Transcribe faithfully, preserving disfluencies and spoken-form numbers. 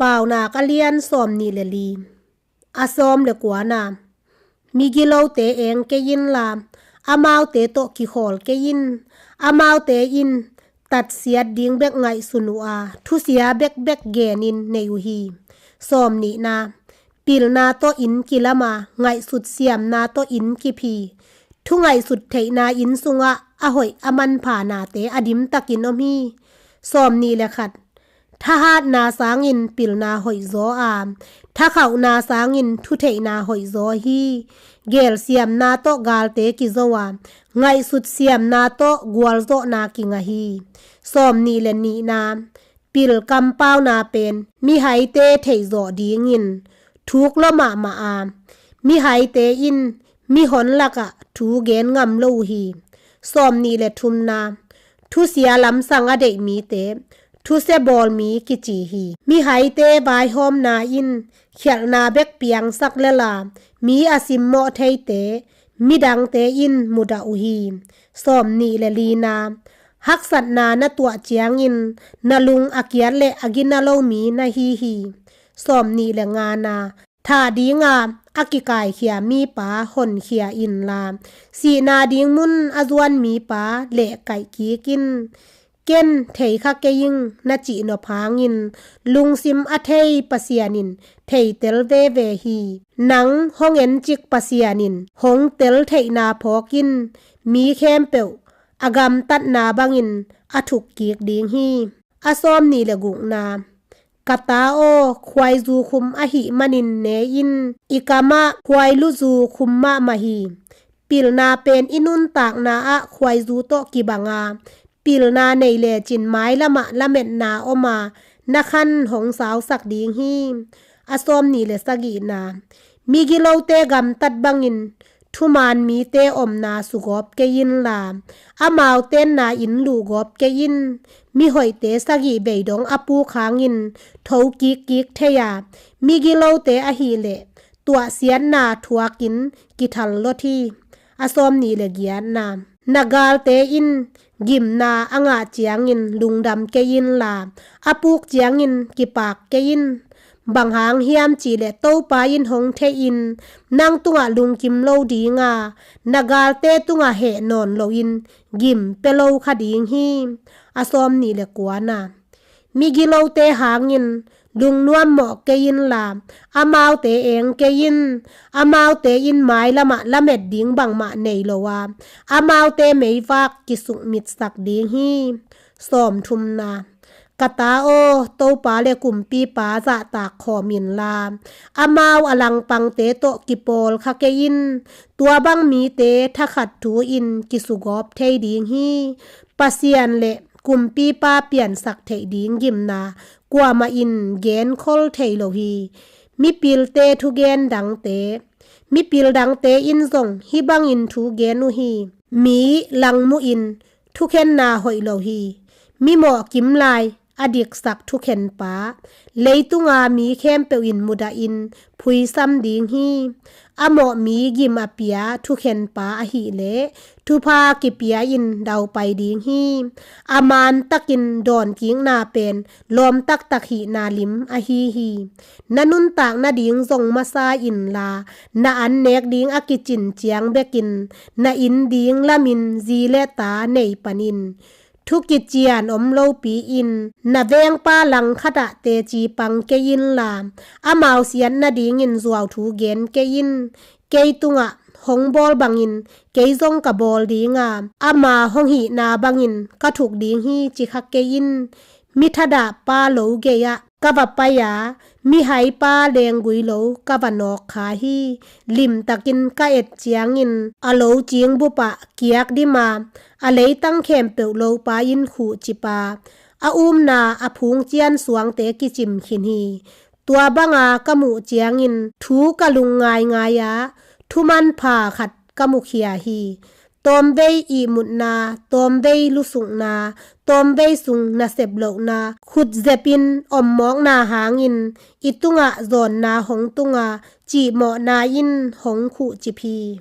Paunak a lian sawm nih le li, a sawm le kuana. Migilote eng kei inla, amaute tawh kikhawl kei in. Amaute in tatsiat ding bek ngaihsun uh a, thusia bekbek genin nei uh hi. Sawm nihna. Pilna tawh inn kilam a, ngaihsut siamna tawh inn kip hi. Thu ngaihsut theihna inn sungah a hoih a manpha nate a dimtakin om hi. Sawm nih le khat. Thahatna sangin pilna hoihzaw a, thakhauhna sangin thutheihna hoihzaw hi. Gelsiamna tawh galte kizo a, ngaihsut siamna tawh gualzawhna kinga hi. Sawm nih le nihna. Pil kampauna pen mihaite theihzawh dingin thuk lua mahmah a, mihaite in mihon lakah thu gen ngam lo uh hi. Sawm nih le thumna. Thusia lamsang a deih mite thusia bawl mi kici hi. Mihaite vaihawmna in khialhna bek piangsak lel a, mi a simmawh theite midangte in mudah uh hi. Sawm nih le lina. Haksatna na tuah ciangin na lung a kiat le a gina lo mi na hi hi. Sawm nih le ngana. Thah dinga a kikaikhia mipa honkhia inla, sihna ding mun a zuan mipa lehkaih kik in. Ken theikha kei ing na cih nop hangin lungsim a thei Pasian in theitel veve hi. Nang hong encik Pasian in hong tel theihna phawk in. Mi khempeuh a gamtatna bangin a thuk kik ding hi. A sawm nih le gukna. Ka ta aw, khuaizu khum ahih manin ne in, i kamah khuailuzu khum mahmah hi. Pilna pen i nuntakna ah khuaizu tawh kibang a, pilna nei lecin mailamah lametna om a, na khan hong sausak ding hi. A sawm nih le sagihna. Migilote gamtat bangin thuman mite omna sugawp kei inla, amau tenna inn luhgawp kei in. Mihoihte sagih vei dong a puk hangin tho kikkik thei a, migilote ahih leh tuahsiatna thuakin kithal lawt hi. A sawm nih le giatna. Na galte in gimna a ngah ciangin lungdam kei inla, a puk ciangin kipak kei in. Bang hang hiam cihleh Topa in hong theihin nang tungah lungkim lo dinga, na galte tungah heh nawn loin gim pia lo kha ding hi. A sawm nih le kuana. Migilote hangin lungnuam mawh kei inla, amaute eng kei in. Amaute in mailamah lamet ding bangmah nei lo a, amaute meivak kisukmitsak ding hi. Sawm thumna. Ka ta aw, Topa le Kumpipa zahtak khawm inla, amau a langpangte tawh kipawl kha kei in. Tua bang mite thakhat thu-in kisugawp thei ding hi. Pasian le Kumpipa piansak theih ding gimna kuamah in genkhol thei lo hi. Mipilte thugen dangte. Mipil dangte in zong hih bangin thu gen uh hi. Mi langmuhin thukhenna hoih lo hi. Mimawh kimlai a diksak thukhenpa leitunga mi khempeuh in mudahin phuisam ding hi. A mawh mi gim a pia thukhenpa ahih leh thupha kipia-in daupai ding hi. A mantakin dawnkikna pen lawm taktak hihna lim ahi hi. Na nuntak nading zong masa inla, na annek ding a kicin ciang bekin na inn ding lamin zi le ta nei panin. Thu kician om lopi-in na vengpa langkhatah teci pang kei inla, amau siat nadingin zuauthu gen kei in. Kei tungah hong bawl bangin kei zong ka bawl dinga, ama hong hihna bangin ka thuk ding hi, ci kha kei in. Mi thadahpa lo gei-ah ka va pai-a, mihaipa lenggui lo ka va nawk kha hi. Limtakin ka et ciangin a lo cingbup ah kiak dima, a leitang khempeuh lopa in khuhcip a, a umna a phungcian suangte kicim khin hi. Tua banga ka muh ciangin thu ka lung ngaingai-a, thumanpha khat ka mukhia hi. Tawmvei ihmutna, tawmvei lusukna, tawmvei sung nasep lohna, khutzepin ommawkna hangin i tungah zawnna hong tunga, cihmawhna in hong khuhcip hi.